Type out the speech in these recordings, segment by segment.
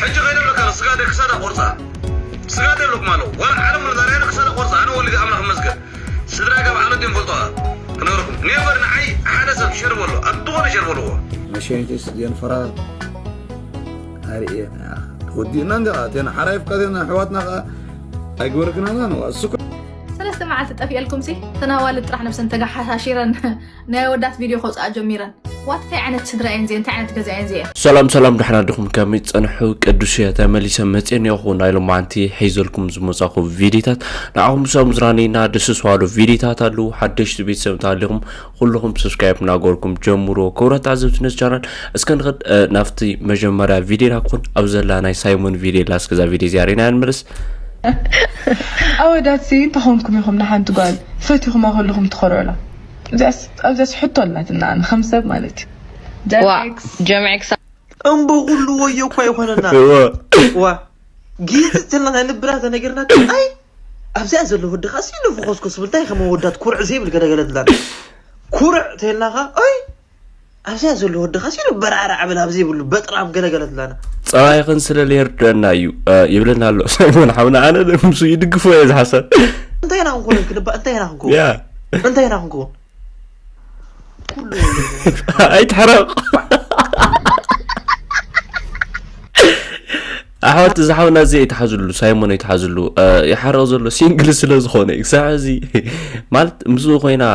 ሕጂ ከይደብለካ ስጋ ደቂ ሳዳ ቆርፃ ስጋ ደብለኩም ኣለዉ ዋላ ዓለም ዛሬ ክሳዳ ቆርፃ ኣነ ወሊድ ኣምላኽ መስገን ስድራ ጋብ ዓለት እዮም ፈልጦ ክነግረኩም ኔቨር ንዓይ ሓደ ሰብ ሸር በሎ ኣብ ዝኾነ ሸር በልዎ መሸኒትስ የንፈራር ኣርእየና ወዲእና እንዲ ኣቴና ሓራይ ፍቃቴና ኣሕዋትና ከዓ ኣይግበረክናና ነው ኣስኮ ሰለስተ መዓልቲ ጠፊኤልኩም ሲ ተናዋልድ ጥራሕ ነብሰን ተጋሓሻሽረን ናይ ወዳት ቪድዮ ከውፅኣ ጀሚረን ዋት እንታይ ዓይነት ስድራ እየን እዚአን እንታይ ዓይነት ገዛ እየን እዚአን ሰላም ሰላም ደሕና ድኹም ከመይ ትጸንሑ ቅዱስ እየ ተመሊሰ መጽኤን ያኹ ናይ ሎማዓንቲ ሒዘልኩም ዝመጻኹ ቪዲታት ንዓኹም ሰብ ምዝራነይና ደስስ ዋሉ ቪዲታት ኣለዉ ሓደሽቲ ቤተሰብ እንተሃሊኹም ኩልኹም ሰብስክራይብ እናገበርኩም ጀምሮ ክብረት ዓዘብቲ ነዚ ቻናል እስከ ንኽድ ናብቲ መጀመርያ ቪዲዮና ክኹን ኣብ ዘላ ናይ ሳይሞን ቪዲዮ ላስከዛ ቪዲዮ እዚኣ ሬና ንመለስ ኣወዳት ሲ እንተኾንኩም ኢኹም ንሓንቲ ጓል ፈቲኹማ ከለኹም ትኸርዑላ ኣብዚኣስ ሕቶ ኣላትና ኣነ ከም ሰብ ማለት እዩ ጀምዕክስ እምቦ ኩሉ ወዮ እኳ ይኾነና ዋ ጊዝ ትልና ልብና ተነገርና ኣይ ኣብዚኣ ዘሎ ወዲ ኸሲ ንፍኾስኮስ ብልታይ ከመ ወዳት ኩርዕ ዘይብል ገለገለትላና ኩርዕ ተልናኻ ኣይ ኣብዚኣ ዘሎ ወዲ ኸሲ በራዕራዕ ብል ኣብ ዘይብሉ በጥራም ገለገለትላና ፀባይኽን ስለ ለየርደና እዩ ይብለና ኣሎ ሳይሞን ሓውና ኣነ ምስ ይድግፎ እየ ዝሓሰብ እንታይ ኢና ክንኮን ክንባ እንታይ ኢና ክንኮን እንታይ ኢና ክንኮን ኣይትሕረቕ ኣሕዋት እዚ ሓውና እዚ ኣይትሓዝሉ ሳይሞን ኣይትሓዝሉ ይሓረቕ ዘሎ ሲንግል ስለ ዝኾነ እዩ ክሳዕ እዚ ማለት ምስኡ ኮይና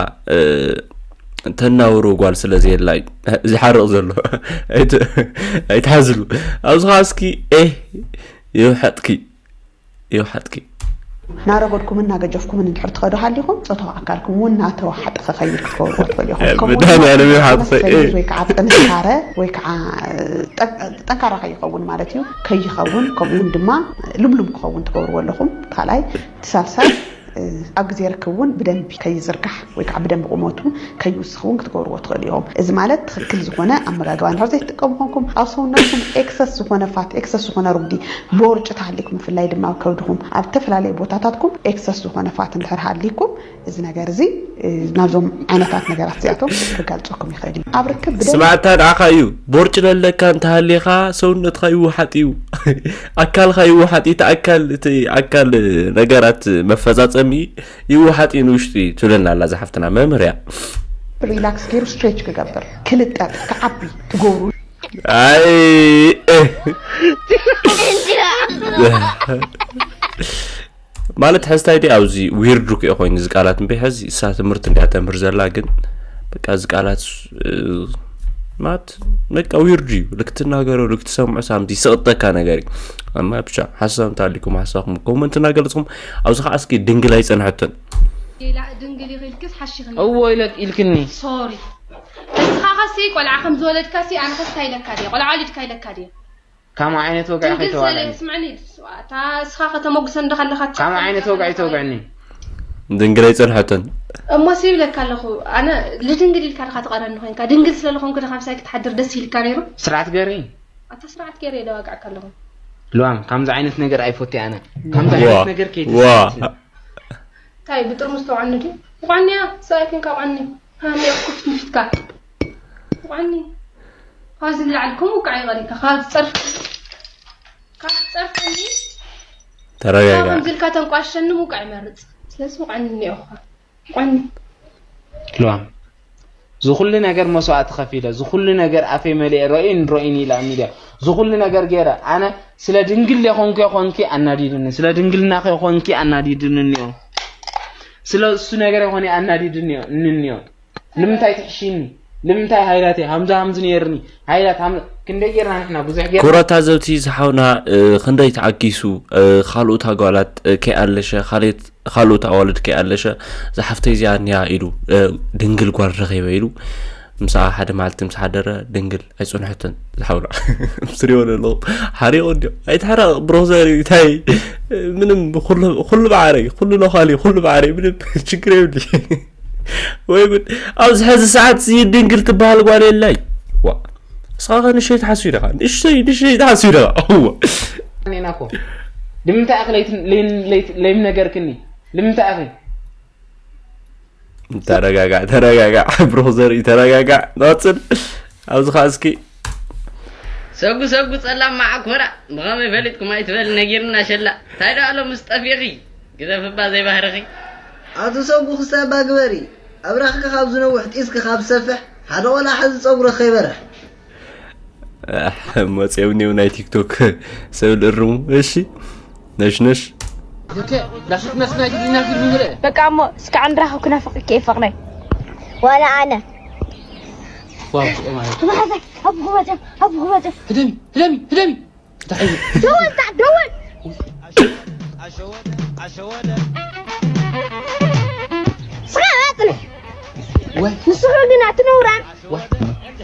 ተናውሮ ጓል ስለ ዘየላ እዩ ዝሓርቕ ዘሎ ኣይትሓዝሉ ኣብዚ ከዓ እስኪ ኤህ ይውሐጥኪ ይውሓጥኪ። ናረገድኩምን ናገጀፍኩምን እንድሕር ትኸዱ ሃሊኹም ፆታዊ ኣካልኩም እውን ናተወሓጠ ክኸይድ ክትገብርዎ ትኽእሉ ኢኹም። ከምኡ እውን መድሃኒዓለም ይውሓጥኺ። መሰል ወይ ከዓ ጥንካረ ወይ ከዓ ጠንካራ ከይኸውን ማለት እዩ ከይኸውን ከምኡ እውን ድማ ልምሉም ክኸውን ትገብርዎ ኣለኹም። ካልኣይ እቲ ሳልሳይ ኣብ ግዜ ርክብ እውን ብደንቢ ከይዝርጋሕ ወይ ከዓ ብደንቢ ቁመቱ ከይውስኽ እውን ክትገብርዎ ትኽእሉ ኢኹም። እዚ ማለት ትኽክል ዝኾነ ኣመጋግባ እንድሕር ዘይትጥቀሙ ኮንኩም ኣብ ሰውነትኩም ኤክሰስ ዝኾነ ፋት፣ ኤክሰስ ዝኾነ ርጉዲ፣ ቦርጭ ተሃሊኩም ብፍላይ ድማ ኣብ ከብድኹም ኣብ ዝተፈላለየ ቦታታትኩም ኤክሰስ ዝኾነ ፋት እንድሕር ሃሊኩም እዚ ነገር እዚ ናብዞም ዓይነታት ነገራት እዚኣቶም ክጋልፀኩም ይኽእል እዩ። ኣብ ርክብ ብደንቢ ስማዕታ ንዓኻ እዩ ቦርጭ ለለካ እንተሃሊኻ ሰውነትኻ ይውሓጥ እዩ ኣካልኻ ይውሓጥ እዩ እቲ ኣካል እቲ ኣካል ነገራት መፈፃፀሚ ይውሓጥ እዩ ንውሽጢ ትብለና ኣላ ዝሓፍትና መምህር እያ ሪላክስ ገይሩ ስትሬች ክገብር ክልጠጥ ክዓቢ ትገብሩ ኣይ ማለት ሕዝታይ ዲ ኣብዚ ዊርድ እኮ ኮይኑ እዚ ቃላት እምበይ ሕዚ እሳ ትምህርቲ እንዲያ ተምህር ዘላ ግን በቃ እዚ ቃላት ማለት በቃ ዊርድ እዩ ልክትናገሮ ልክትሰምዖ ሳምቲ ይስቕጠካ ነገር እዩ ኣማ ብቻ ሓሳብ እንተ ኣሊኩም ሓሳብኩም ኮመንት እናገለፅኩም ኣብዚ ከዓ እስኪ ድንግል ኣይፀንሐትን ድንግል ኢኺ ኢልክስ ሓሺኽኒ እዎ ኢለክ ኢልክኒ ሶሪ እስኻ ኸሲ ቆልዓ ከም ዝወለድካ ሲ ኣነ ኸስታ ኢለካ ድየ ቆልዓ ወሊድካ ኢለካ ድየ ካምኡ ዓይነት ወግዒ ድንግል ዘለ ከይተዋግዕኒ። ስምዕኒ እታ እስኻ ከተመጉሰ እንዶ ከለኻ እታ ካምኡ ዓይነት ወግዒ ተወግዕኒ። ድንግል ኣይጸንሐትን። እሞስ ይብለካ ኣለኹ ኣነ ልድንግል ኢልካ ድኻ ትቐረኒ ኮንካ ድንግል ስለ ዝኾንኩ ድኻ ምሳይ ክትሓድር ደስ ኢልካ ነይሩ። ስርዓት ገሪ። ኣታ ስርዓት ገይረ የደዋግዐካ ኣለኹ። ልዋም ካምዚ ዓይነት ነገር ኣይፎቲ ኣነ። ካምዚ ዓይነት ነገር ከይትስምዕኒ። እንታይ ብጥርሙስ ተውዓኒ ድዩ? ውቃንያ ሰብኣይ ኮንካ ውቃኒ። ሃኒ ኩፍት ንፊትካ። ውቃኒ። ካብዚ ንላዕሊ ከም ውቃዕ ይቐሪካ ካብ ጸርፍ ካብ ጸርፍ እንዲ ተረጋጋ። ከምዚ ኢልካ ተንቋሸኒ ምውቃዕ ይመርጽ። ስለዚ ውቃኒ እኒኦኻ። ውቃኒ። ልዋም ዝኹሉ ነገር መስዋእቲ ከፊለ ዝኹሉ ነገር ኣፈይ መሊኤ ረኡን ረኡን ኢለ ኣብ ሚድያ ዝኹሉ ነገር ገይረ ኣነ ስለ ድንግል የኾንኩ የኾንኪ ኣናዲድኒ ስለ ድንግልና የኾንኪ ኣናዲድኒ እኒኦ ስለ እሱ ነገር የኾነ ኣናዲድኒ እኒኦ ንምንታይ ትሕሺኒ ንምንታይ ሃይላተይ ሃምዚ ሃምዚ ነይርኒ ሃይላት ሃም ክንደይ ጌርና ንሕና ብዙሕ ጌርና ኩብራት ታዘብቲ ዝሓውና ክንደይ ተዓጊሱ ካልኦት ኣጓላት ከይኣለሸ ካልኦት ካልኦት ኣዋልድ ከይኣለሸ ዝሓፍተይ እዚኣ እኒኣ ኢሉ ድንግል ጓል ረኺበ ኢሉ ምሳኣ ሓደ መዓልቲ ምስ ሓደረ ድንግል ኣይፀንሐትን ዝሓውና ምስ ሪኦ ኣለኹ ሓሪቑ እንዲዮ ኣይትሕረቕ ብሮዘር እንታይ ምንም ኩሉ በዓረይ ኩሉ ሎኻሊ ኩሉ በዓረይ ምንም ችግር የብሊ ወይ ጉድ ኣብዚ ሕዚ ሰዓት ድንግል ትበሃል ጓል የላይ ዋ እስኻ ኸ ንእሽተይ ትሓስብ ኢኻ ንእሽተይ ንእሽተይ ትሓስብ ኢኻ እዋ ኔና እኮ ንምንታይ ኣኺ ለይምነገርክኒ ንምንታይ ኣኺ ተረጋጋዕ ተረጋጋዕ ብሩኽ ዘርኢ ተረጋጋዕ ንቐፅል ኣብዚ ከዓ እስኪ ሰጉ ሰጉ ጸላም መዓኮራ፣ ብኸመይ ፈሊጥኩም ኣይትበል ነጊርና ሸላ። እንታይ ደኣ ኣሎ ምስ ጠፊእኺ? ግደፍባ ዘይባህርኺ። ኣቲ ሰጉ ክሳባ ግበሪ፣ ኣብራኽኪ ካብ ዝነውሕ ጢስኪ ካብ ዝሰፍሕ ሓደ ቆልዓ ሓዚ ጸጉሪ ከይበርሕ። መፅኦም ኔው ናይ ቲክቶክ ሰብ ልእርሙ። እሺ ነሽነሽ ኦኬ ዳሽት መስና ዲና ፊልም ምረ በቃ እሞ እስከ ዓንድራኹ ክናፍቅ ከይፈቅነይ ዋላ ኣነ ዋው ማለት ተባሕተ ኣብ ጉባተ ኣብ ጉባተ ህደሚ ህደሚ ህደሚ እንታይ ደወል ታ ደወል ስኻ ኣጥነ ወይ ንስኻ ግን ኣትነውራን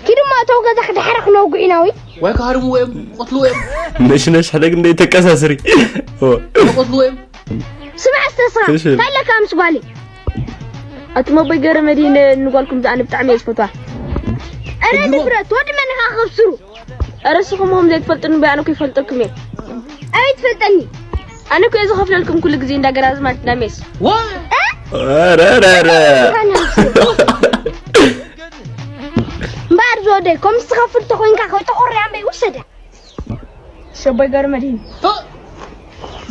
ኪድሞ እተው ገዛ ክድሓረ ክነውጉ ኢና ወይ ወይ ካርሙ ወይም ቆትሉ ወይም ነሽነሽ ሕደግ እንደይ ተቀሳስሪ ቆትሉ ወይም ስማዕ ስተስኻ እሺ። ታለካ ምስ ጓሊ ኣቲ መቦይ ገረ መዲነ ንጓልኩም ዝኣነ ብጣዕሚ እየ ዝፈትዋ ኣረ ድፍረት ወዲ መን ኢኻ ክብስሩ ኣረ ስኹም ኹም ዘይትፈልጥኒ እምበይ ኣነ እኮ ይፈልጠልኩም እየ ኣበይ ትፈልጠኒ ኣነ እኮ እየ ዝኸፍለልኩም ኩሉ ግዜ እንዳገራዝማት እንዳሜስ ዋ ኧረ ኧረ ኧረ እምበኣር ዝወደይ ከምዚ ትኸፍል ተኾይንካ ከይተኾርያ እምበይ ውሰደ ሸቦይ ገረ መድሂን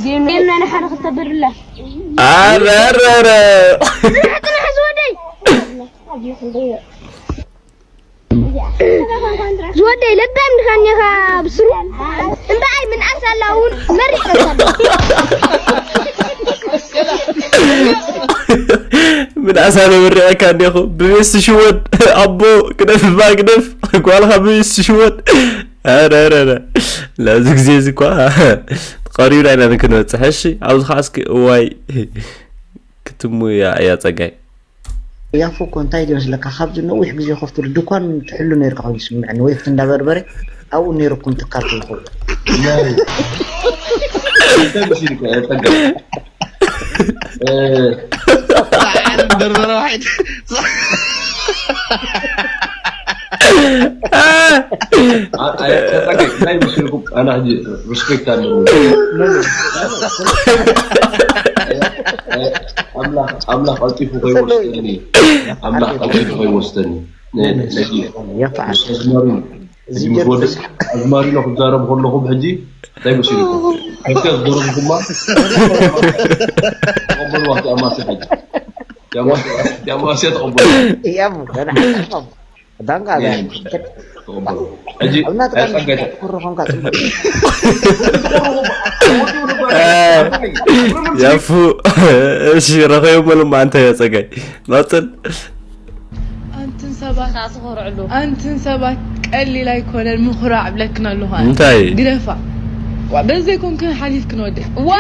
ዜና ንሓደ ክተብርላ ኧረ ኧረ ኧረ ጽናሕ ጽናሕ ዝወደይ ዝወደይ ለባም ድኻ እኒኻ ብስሩ እምበኣይ ምንኣስ ኣላ እውን መሪሕ ተሳለ ምን ኣሳለ ወሪዐካ እንዲኹ ብቤስ ሽወድ ኣቦ ግደፍ ባ ግደፍ ጓልኻ ብቤስ ሽወድ ኧረ ኧረ ኧረ ለዚ ግዜ እዚ እኳ ቀሪብና ኢና ንክንበፅሕ እሺ ኣብዚ ከዓ እስኪ እዋይ ክትሙ እያ እያ ፀጋይ ያፎ እኮ እንታይ ድዮ መስለካ ካብዚ ነዊሕ ግዜ ከፍትሉ ድኳን ትሕሉ ነይርካ ኮይኑ ይስምዐኒ ወይ ፍቲ እንዳበርበረ ኣብኡ ነይርኩም ትካል ከይኸውን እንታይ መሲልካ እያ ፀጋ በርበረ ዋሒድ እንታይ መሲልኩም ኣና ሕጂ ሪስፔክት ኣለኒ ኣምላኽ ኣምላኽ ቀልጢፉ ከይወስደኒ ኣምላኽ ቀልጢፉ ከይወስደኒ ነዚ የፍዓል ኣዝማሪ ሕጂ ምስ ወደ ኣዝማሪኖ ክዛረብ ከለኹም ሕጂ እንታይ መሲልኩም ሕከ ዝደረስኩማ ተቐበልዋ እቲ ኣማስያ ሕጂ እቲ ኣማስያ ተቐበልዋ ያቡ ገና ሓሳቦም ዳንጋ ተቐበልዋ ሕጂ ኣብና ኣይ ጸጋይ ክረኾምካ ጽቡቅ ያፉ እሺ ረኸዩ መልማ እንታይ ጸጋይ መጥን ኣንትን ሰባት ካዓ ትኾርዕሉ ኣንትን ሰባት ቀሊል ኣይኮነን ምኹራዕ ብለክን ኣለኹ ኣነ። እንታይ ግደፋ ዋ በዚ ዘይኮንክን ሓሊፍክን ወደ ዋ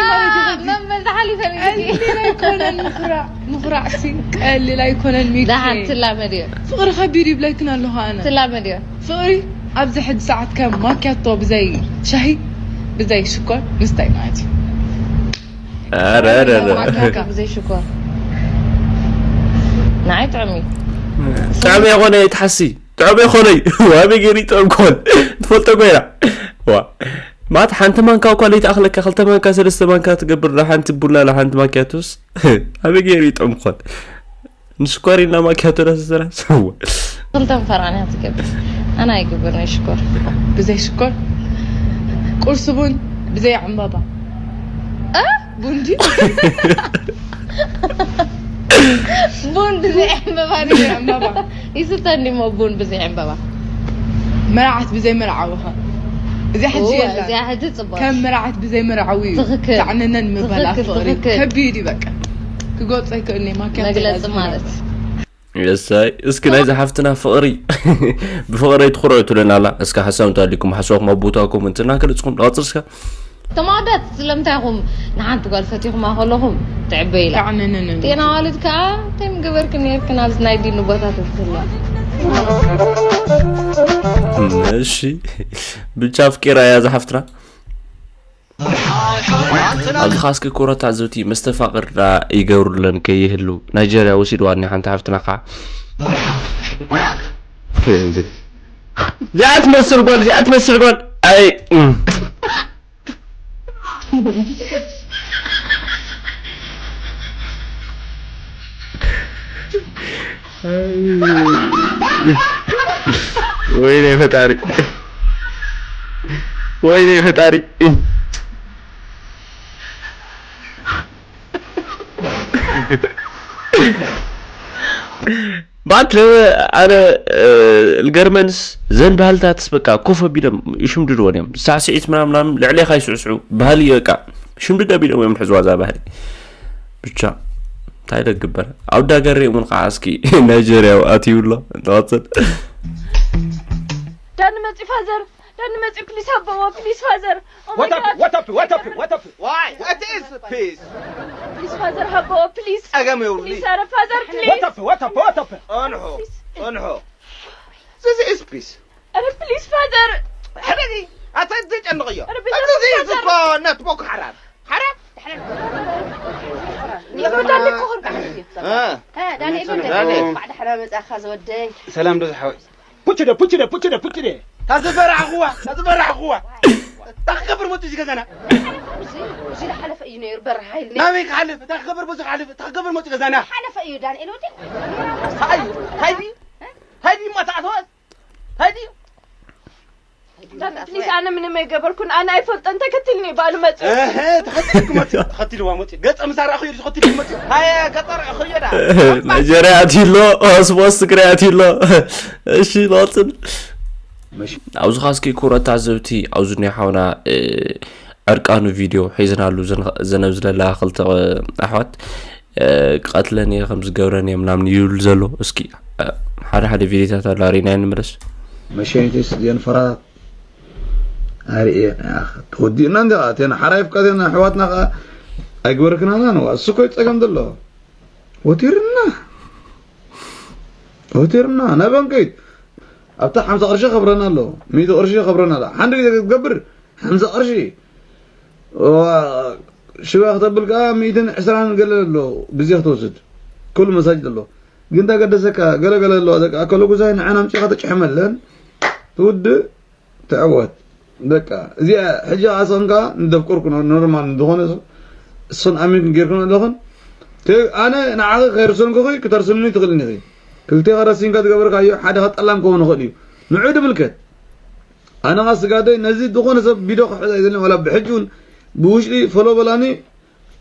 መመ ዝሓሊፈ ሚኪ ቀሊል ኣይኮነን ምኹራዕ ምኹራዕ ሲ ቀሊል ኣይኮነን ሚኪ ደሓን ትላመድ እዮ ፍቕሪ ከቢድ ይብለክን ኣለኹ ኣነ ትላመድ እዮ ፍቕሪ ኣብዚ ሕጂ ሰዓት ከም ማኪያቶ ብዘይ ሻሂ ብዘይ ሽኮር ምስታይ ማለት እዩ ኧረ ኧረ ኧረ ማኪያቶ ብዘይ ሽኮር ንዓይ ጥዑም እዩ ጥዑም የኾነ ይትሓሲ ጥዑም የኾነይ ዋበይ ገይሩ ይጥዑም ክኾን ትፈልጦ ኮይና ዋ ማት ሓንቲ ማንካ እኳ ለይትኣኽለካ ክልተ ማንካ ሰለስተ ማንካ ትገብር ንሓንቲ ቡና ንሓንቲ ማኪያቶስ ኣበይ ገይሩ ይጥዑም ክኾን ንስኳር ኢልና ማኪያቶ ዳስሰራ ሰዋ ክልተ ምፈራን እያ ትገብር ኣነ ኣይገብር ናይ ሽኮር ብዘይ ሽኮር ቁርሲ ቡን ብዘይ ዕምባባ እ ቡን ድዩ ቡን ብዘይ ዕምበባ ድዩ ዕምባባ ይስተ እንዲሞ ቡን ብዘይ ዕምበባ መርዓት ብዘይ መርዓዊ ኸ እዚኣ ሕጂ እወ፣ የላን እዚኣ ሕጂ ጽቡቅ ከም መርዓት ብዘይ መርዓዊ ትኽክል። ተዓነነን ምበላ ትኽክል፣ ፍቕሪ ትኽክል። ከቢድ እዩ በቃ ክገልጾ ኣይክእልን እየ ማኪያቶ መግለጺ ዳስ ማለት የሳይ እስኪ ናይዚ ሓፍትና ፍቕሪ ብፍቕረይ ትኹርዑ ትብለና ኣላ እስከ ሓሳብ እንተሃሊኩም ሓሳብኩም ኣብ ቦታ ኮመንት እናገለፅኩም ንቐፅል እስከ ተማወዳት ስለምንታይ ኢኹም ንሓንቲ ጓል ፈቲኹማ ከለኹም ትዕበ ኢላ ተዓነነን ጤና ዋልድ ከዓ እንታይ ምገበርክን ነርክን ኣብዚ ናይ ዲኑ ቦታ ተትህልዋ እሺ ብቻ ኣፍቂራ እያ እዛ ሓፍትና ኣብዚ ኻስኪ ኮረ ታዘብቲ መስተፋቕር ዳ ይገብሩለን ከይህሉ ናይጀርያ ወሲድዋ እኒ ሓንቲ ሓፍትና ከዓ እዚኣ ትመስል ጓል እዚኣ ትመስል ጓል ኣይ እም። ወይኔ ፈጣሪ ወይኔ ፈጣሪ። ባት ኣነ ልገርመንስ ዘን ባህልታትስ በቃ ኮፍ ኣቢሎም ይሽምድድወን እዮም። ሳዕስዒት ምናምናም ልዕሌኻ ይስዕስዑ ባህሊ እዩ። በቃ ሽምድድ ኣቢሎም እዮም ሕዝዋ እዛ ባህሊ። ብቻ እንታይ ደግበር? ኣብ ዳገር እውን ከዓ እስኪ ናይጀርያዊ ኣትዩ ኣሎ። ንቐፅል። ዳኒ መፂ ፋዘር፣ ዳኒ መፂ፣ ፕሊስ ሃበዎ፣ ፕሊስ ፋዘር። Oh my What up? God. What up? What up? What up? Why? What is peace? ፕሊስ ፋዘር ሃበዎ፣ ፕሊስ። ጸገም የብሉ። ፕሊስ፣ ኧረ ፋዘር፣ ፕሊስ። What up? What up? What up? እንሆ እንሆ። This is peace. ኧረ ፕሊስ ፋዘር። ሕደጊ ኣታ ዘይጨንቕዮ። ኧረ ቤዛ እዚ ፋዘር። እኮ ነት ቦኮ ሓራም ሓራም። ይጎዳል እኮ ሆርባ። እ፣ ዳንኤል ዳንኤል። እንኳዕ ደሓና መጻእካ ዝወደይ። ሰላም ዶ ዝሓወይ ፑችደ ፑችደ ፑችደ ፑችደ ታዝበራሕኹዋ ታዝበራሕኹዋ። ታክገብር መጡ እዚ ገዛና። እዚ ዝሓለፈ እዩ ነይሩ በረኻ ኢልና ናበይ ክሓልፍ? ታክገብር ብዙ ክሓልፍ ታክገብር መጡ ገዛና። ሓለፈ እዩ ዳንኤል ወዲ። ኣዩ ታይዲ ታይዲ ማታዕተወት ታይዲ ፕሊስ፣ ኣነ ምንም ኣይገበርኩን፣ ኣነ ኣይፈልጠን። ተከትልኒ ባሉ መጽ እህ ተኸትልኩ መጡ ተኸትልዋ መጡ ገጸ ምሳራ ኸዩ ተኸትልኩ መጡ ሃየ ገጠር ኸዮዳ ናይጀርያ ኣትዩ ኣሎ። ስፖርት ስክሪ ኣትዩ ኣሎ። እሺ ንቐፅል። ኣብዚ ኻስኪ ኩረት ታዘብቲ ኣብዚ ናይ ሓውና ዕርቃኑ ቪድዮ ሒዝናሉ ዘነብ ዝለላ ክልተ ኣሕዋት ክቐትለን እየ ከም ዝገብረን እየ ምናምን ይብል ዘሎ። እስኪ ሓደ ሓደ ቪድዮታት ኣሎ ኣሪእና ንምለስ። መሸኒትስ እዚአን ፈራታት ኣርእየን ተወዲእና እንዲ ተን ሓራይ ፍቃቴን ኣሕዋትና ከዓ ኣይግበርክናና ነዋ። እሱ ኮይ ፀገም ዘሎ ወቲርና ወቲርና ናበን ከይድ ኣብታ ሓምሳ ቅርሺ ከብረና ኣሎ ሚእቲ ቅርሺ ከብረና ኣሎ ሓንቲ ግዜ ክትገብር ሓምሳ ቅርሺ ሽባ ክተብል ከዓ ሚእትን ዕስራን ገለ ኣሎ ግዜ ክትወስድ ኩሉ መሳጅድ ኣሎ ግን ተገደሰካ ገለገለ ኣለዋ ደቂ ኣከለ ጉዛይ ንዐን ኣምፂኻ ተጭሕመለን ትውድእ ትዕወት በቃ እዚኣ ሕጂ ኣሰንካ ንደፍቀርኩ ኖርማል ዝኾነ እሱን ኣሚንክን ጌርክን ኣለኽን ኣነ ንዓኺ ከይርሰንኩኺ ክተርስንኒ ትኽእልኒ ኢኺ ክልቴኻ ረሲንካ ዝገበርካዮ ሓደ ከጠላም ክኸውን ይኽእል እዩ ንዑ ድምልከት ኣነ ኻ ስጋደይ ነዚ ዝኾነ ሰብ ቢዶ ክሕዛ ይዘኒ ዋላ ብሕጂ እውን ብውሽጢ ፈሎ በላኒ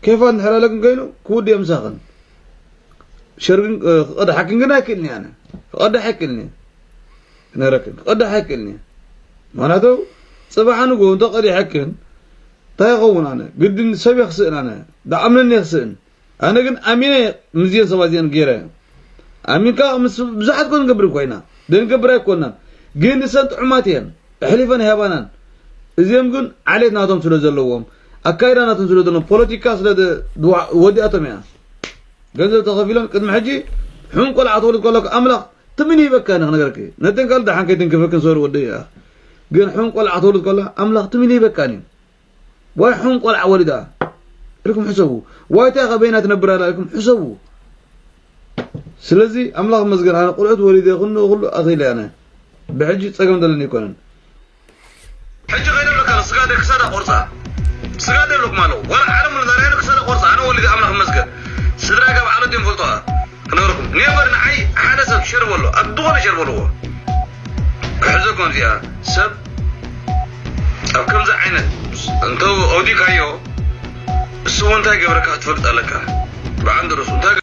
ኬፋ እንድሕር ኣለክን ኮይኑ ክውድዮ ምሳኽን ሸር ግን ክቐድሓክን ግን ኣይክእልኒ ኣነ ክቐድሕ ኣይክእልኒ ክነግረክን ክቐድሕ ኣይክእልኒ ምክንያቱ ፅባሕ ንጎ እንተ ቀዲሐክን እንታይ ይኸውን ኣነ ግድን ሰብ የክስእን ኣነ ዳኣምነኒ የክስእን ኣነ ግን ኣሚነ ምዝየን ሰባት እዚአን ገይረ ኣሚንካ ምስ ብዙሓት ኮን ገብር ኮይና ደንገብር ኣይኮናን ግን ንሰን ጥዑማት እየን ኣሕሊፈን ኣይሃባናን እዚኦም ግን ዓሌት ናቶም ስለ ዘለዎም ኣካይዳ ናቶም ስለ ዘለዎም ፖለቲካ ስለ ወዲኣቶም እያ ገንዘብ ተኸፊሎም ቅድሚ ሕጂ ሕን ቆልዓ ትወልድ ከለኩ ኣምላኽ ትምን ይበካ ንክነገርክ ነተን ካልእ ደሓን ከይትንክፈክን ሰሩ ወደ እያ ግን ሕን ቆልዓ ትወልድ ከላ ኣምላኽ ትምን ይበካን እዩ ዋይ ሕን ቆልዓ ወሊዳ ኢልኩም ሕሰቡ ዋይታ ከበይና ትነብር ኣላ ኢልኩም ሕሰቡ ስለዚ ኣምላኽ መስገን ኣነ ቆልዑት ወሊደ ኩሉ ኩሉ ኣኺለ ኣነ ብሕጂ ፀገም ዘለኒ ኣይኮነን ሕጂ ከይደ ብለካ ስጋ ደ ክሳዳ ቆርፃ ስጋ ደ ብለኩም ኣለዉ ዋላ ዓለም ዛርያ ክሳዳ ቆርፃ ኣነ ወሊደ ኣምላኽ መስገን ስድራ ጋብ ዓለት እዮም ፈልጦ ክነግረኩም ኔቨር ንዓይ ሓደ ሰብ ሸር በሎ ኣብ ዝኾነ ሸር በልዎ ክሕዘኩም እዚኣ ሰብ ኣብ ከምዚ ዓይነት እንተ ኣውዲካዮ እሱ እውን እንታይ ገብረካ ክትፈልጥ ኣለካ ብዓንዲ ርእሱ እንታይ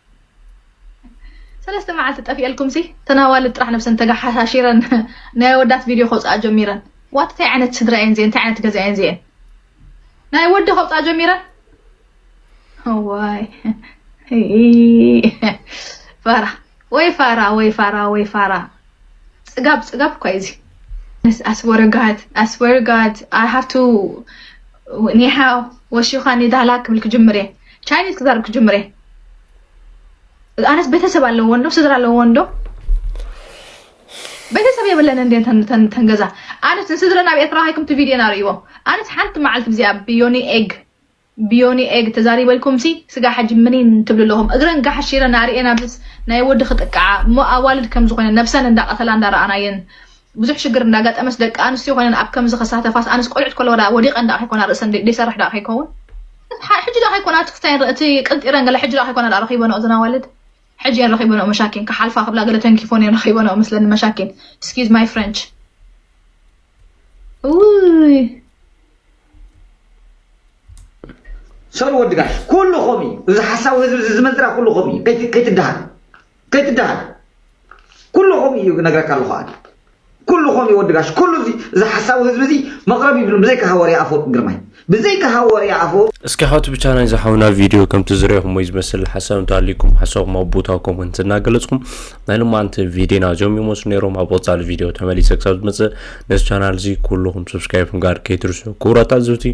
ሰለስተ መዓልቲ ጠፊኤልኩም ሲ ተናዋልድ ጥራሕ ነብሰን ተጋሓሻሺረን ናይ ወዳት ቪድዮ ከውፅኣ ጀሚረን ዋት እንታይ ዓይነት ስድራ እየን ዚአን እንታይ ዓይነት ገዛ እየን ዚአን ናይ ወዲ ከውፅኣ ጀሚረን ዋይ ፋራ ወይ ፋራ ወይ ፋራ ወይ ፋራ ፅጋብ ፅጋብ እኳ እዚ ኣስወርጋት ኣስወርጋት ኣሃቱ ኒሃ ወሺኻ ኒዳላ ክብል ክጅምር እየ ቻይኒዝ ክዛረብ ክጅምር እየ ኣነስ ቤተሰብ ኣለዎ እንዶ ስድራ ኣለዎ እንዶ ቤተሰብ የብለን እንደ ተንገዛ ኣነስ ንስድረን ኣብ ኤርትራ ሃይኩም ቲ ቪድዮ ናርእይዎ ኣነስ ሓንቲ መዓልቲ ብዚኣ ብዮኒ ኤግ ብዮኒ ኤግ ተዛሪበልኩም ሲ ስጋ ሕጂ ምኒን ትብሉ ኣለኹም እግረን ጋሕሺረን ኣርእየን ኣብስ ናይ ወዲ ክጥቃዓ እሞ ኣዋልድ ከም ዝኾነ ነብሰን እንዳቀተላ እንዳረኣናየን ብዙሕ ሽግር እንዳጋጠመስ ደቂ ኣንስትዮ ኮይነን ኣብ ከምዚ ክሳተፋስ ኣንስ ቆልዑት ከለዋ ደኣ ወዲቐን ደኣ ከይኮና ርእሰን ደይሰርሕ ደኣ ከይከውን ሕጂ ደኣ ከይኮና እቲ ክስታይን እቲ ቅንጢረን ገለ ሕጂ ደኣ ከይኮና ደኣ ረኺበንኦ እዘን ኣዋልድ ሕጂ እየን ረኺበንኦ መሻኪን ክሓልፋ ክብላ ገለ ተንኪፎን እየን ረኺበንኦ መስለኒ መሻኪን excuse my French ውይ ሰሉ ወዲ ጋሽ ኩሉ ከምኡ እዩ። እዚ ሓሳዊ ህዝቢ እዚ ዝመዝራ ኩሉ ከምኡ እዩ። ከይት- ከይትደሃል ከይትደሃል ኩሉ ከምኡ እዩ። ነግረካ ኣለኹ ኣነ ኩሉ ከምኡ እዩ። ወዲ ጋሽ ኩሉ እዚ እዚ ሓሳዊ ህዝቢ እዚ መቕረብ ይብሉ ብዘይካ ሃወርያ ኣፈወርቂ ግርማይ ብዘይካ ሃወርያ ኣፈወርቂ እስኪ ሓውቲ ብቻ ናይ ዝሓውና ቪድዮ ከምቲ ዝረኹም ወይ ዝመስል ሓሳብ እንተሃሊኩም ሓሳብኩም ኣብ ቦታ ኮመንት እናገለፅኩም ናይ ልማንቲ ቪድዮና እዚኦም ይመስሉ ነይሮም። ኣብ ቆፃሊ ቪድዮ ተመሊሰ ክሳብ ዝመፅእ ነዚ ቻናል እዚ ኩልኹም ሰብስክራይብ ምግባር ከይትርሱ ክቡራት ተዓዘብቲ።